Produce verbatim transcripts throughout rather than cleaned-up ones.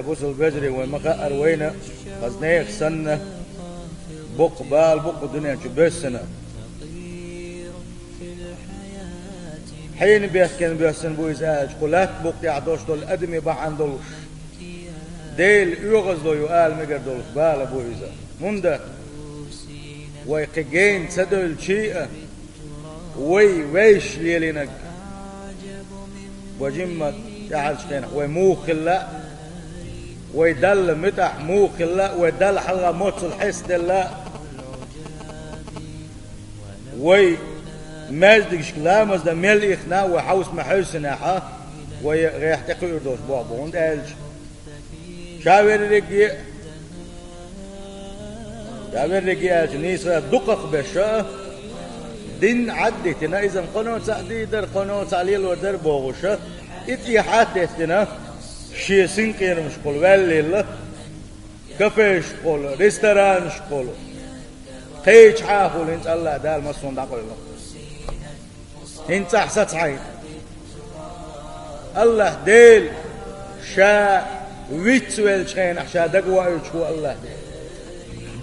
Бусалба вежарий, вай ма хаьара вайна, хаза нехан санна, боккха бала бу кху дуьнен чу боьссина. Хьенан бехкенна боьссина бу иза аьлча, кху лаьтта букъа тӀехь долуш долу адамийн бахьана долуш, Делан оьгӀазло ю ала мегар долуш бала бу иза. ХӀунда вай кхин гена ца девлча а, вай вевзаш лелийнарг, вай жимма тӀаьхьарчу хенахь вай муха хилла а, вай Далла муьтӀахь муха хилла а, вай Далла хьалха моццул хьестаделла а, вай маьждигашка ламаз дан мел ихна а, вай хьовса ма хьевсинехь а, вай гӀехь тӀекхуьур долуш болх бу, хӀунда аьлча ша верриге а, ша верриге а аьлча, нийса дукхах беш а, дин Ӏад а дитина, иза кхуьнан цхьаъ дийр дара, кхуьнан цхьаъ лелор дара бохуш а, и тӀехьа а теттина, шен синкъерамашкахула ваьллийла, кафешкахула, ресторанашкахула, кхечахьахула, хӀинца АллахӀ Дала массо а дӀакъевлина. ХӀинца ахь сацахьайна. АллахӀ Дела Ша вицвеллачу хенахь Ша дагавоуьйтуш ву АллахӀ Дела.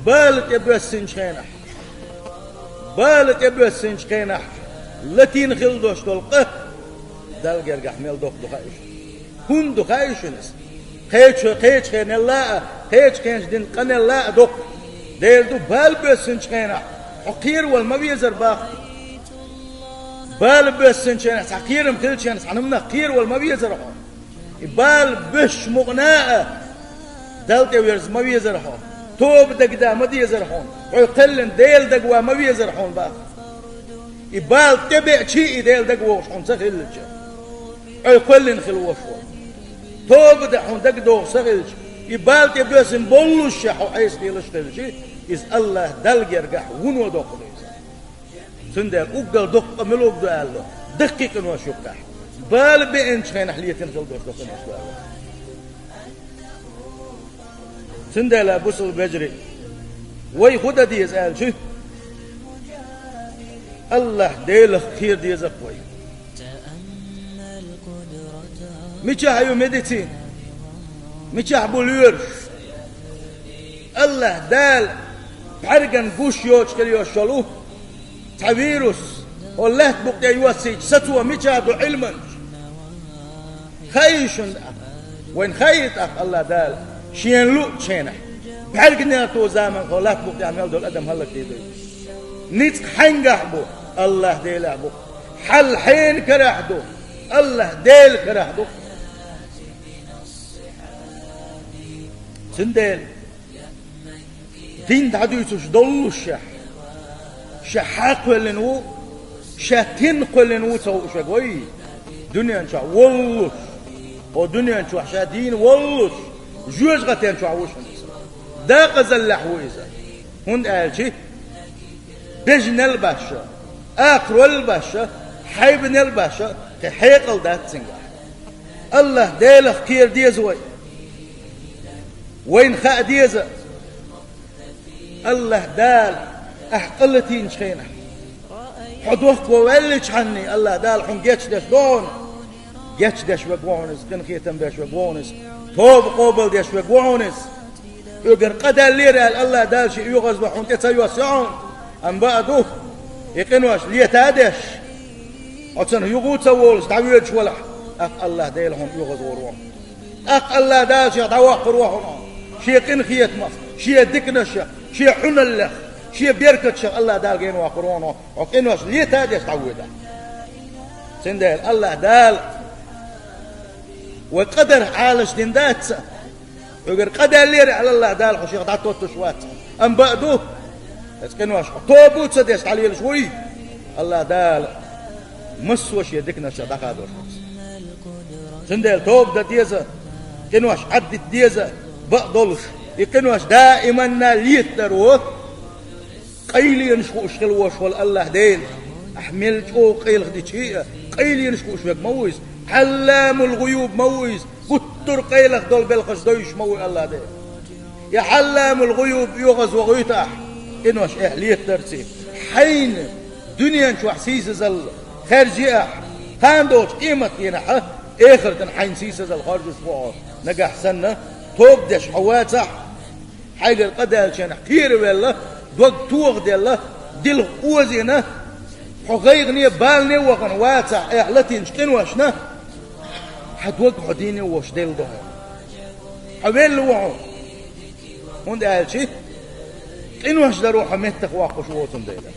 Бала тӀе боьссинчу хенахь, бала тӀе боьссинчу хенахь латийна хила долуш долу къа Далла гергахь мел доккха ду хаьий шуна? ХӀунда ду хаьий шуна иза? Кхечу, кхечу хенелла а, кхечу хенаш дина къанелла а доккха. Дела ду, бала боьссинчу хенахь хьо кхеравала ма везара боху. Бала боьссинчу хенахь, цхьа кхерам хилча, цхьана хӀуманах кхеравала ма везара хьо. И бала боьссичу мукъана а Далла тӀе верза ма везара хьо. Тоба дагада ма дезара хьуна. Хьо кхоьллина Дела дагаван ма везара хьуна боху. И бала тӀебеача а, и Дела дагавогӀуш хьуна ца хилча, хьо кхоьллина хила волуш волу. Тоба дан хьуна дагадогӀуш ца хилча, и бала тӀе боьссина боллушехь хьо Ӏеса лелаш хилча, иза АллахӀ Далла гергахь вуно доккха ду иза. Цундела уггар доккха къа мила ду аьлла, даккхий къинош юккъехь, бала беанчу хенахь летийна хила долуш ду къинош ду аьлла. Цундела, бусалба вежарий, вай хӀун дан деза аьлча, АллахӀ Делах кхера деза-кх вай. Мичахь ю медицина? Мичахь бу лоьраш? АллахӀ Дала бӀаьргана гуш йоцуш хила йолуш йолу цхьа вирус хӀокху лаьтта букъа тӀе йоссийча, сацо мичахь ду Ӏилманча? Хаий шуна тӀаккха? Вайна хаий тӀаккха АллахӀ Дала Шена луъучу хенахь, бӀаьрган нерто заманахь хӀокху лаьтта букъа тӀехь мел долу адам хӀаллакдийр дуй? Ницкъ хьаьнгахь бу? АллахӀ Делахь бу. Хьал хьенан карахь ду? АллахӀ Делан карахь ду. Цундела дин дӀадуьйцуш доллушехь, ша хьан кхоьллина ву, ша стенна кхоьллина ву ца хууш верг вай, дуьнен чохь воллуш, хӀокху дуьнен чохь ша дийна воллуш, жоьжахатен чохь ву шуна иза. Декъазаллехь ву иза. ХӀунда аьлча бежанал а башша, акхарол а башша, хьайбанал а башша, кхин хьекъал дац цуьнгахь. АллахӀ Делах кхера деза вай. Вайна хаа деза, АллахӀ Дала ахь къа латийначу хенахь, хьо дохко ваьллачхьанний, АллахӀ Дала хьуна гечдеш ду хьуна. Гечдеш верг ву хьуна иза, къинхетам беш верг ву хьуна иза, тоба къобалдеш верг ву хьуна иза. Уггар къа даьллера аьлла, АллахӀ Дала шен оьгӀазло хьуна тӀе ца йоссуьйту хьуна. Амма бакъ ду, и къинош лета а деш, хьо цунах юха а ца волуш дӀавоьдуш валахь, тӀаккха АллахӀ Дела хьуна оьгӀазвахар ву хьуна. ТӀаккха АллахӀ Дала шех дӀаваккхар ву хьуна. Шен къинхетамах, шен диканашах, шен хьуналлех, шен беркаташах АллахӀ Дала генаваккхар ву хьуна, хьо къинош лета а деш дӀавоьдахь. Цундела АллахӀ Дала вай къа дарх Ӏалашдина дац. Уггар къа даьллера аьлла, АллахӀ Дала хьо шех дӀатоттуш вац. Амма бакъ ду, оцу къинош хьо тоба а ца деш дӀалелаш вуй, АллахӀ Дала массо а шен диканашах дӀахадор хьуна. Цундела тоба дан деза, къинош Ӏаддита деза, бакъ долуш, и къинош даиманна летадар ву. Къайленаш хууш хила волуш волу АллахӀ Дела, ахь мел чӀогӀа къайлахдича а, къайленаш хууш верг ма ву иза, Ӏалламул-гӀуюб ма ву иза, гуттар а къайлаха долу белхаш дойуш ма ву АллахӀ Дела. И Ӏалламул-гӀуюб оьгӀазвохуьйту ахь, къинош ахь летадарций, хьайна дуьнен чохь сийсазалла хаьржи ахь, кхана долчу къематдийнахь а эхартана хьайна сийсазалла хоржуш ву хьо, нагахь санна Тоба деш хьо вацахь, хьайгара къа даьллачарна кхеравелла, дог тохаделла, дилха озийна, хьо гӀайгӀане, балане вахана вацахь, айхьа латийначу къиношна, хьан дог хьо дийне а волуш Делла ду хьуна. Хьо велла ву хьуна. ХӀунда аьлча къинош даро хьо меттах воккхуш воцун дела.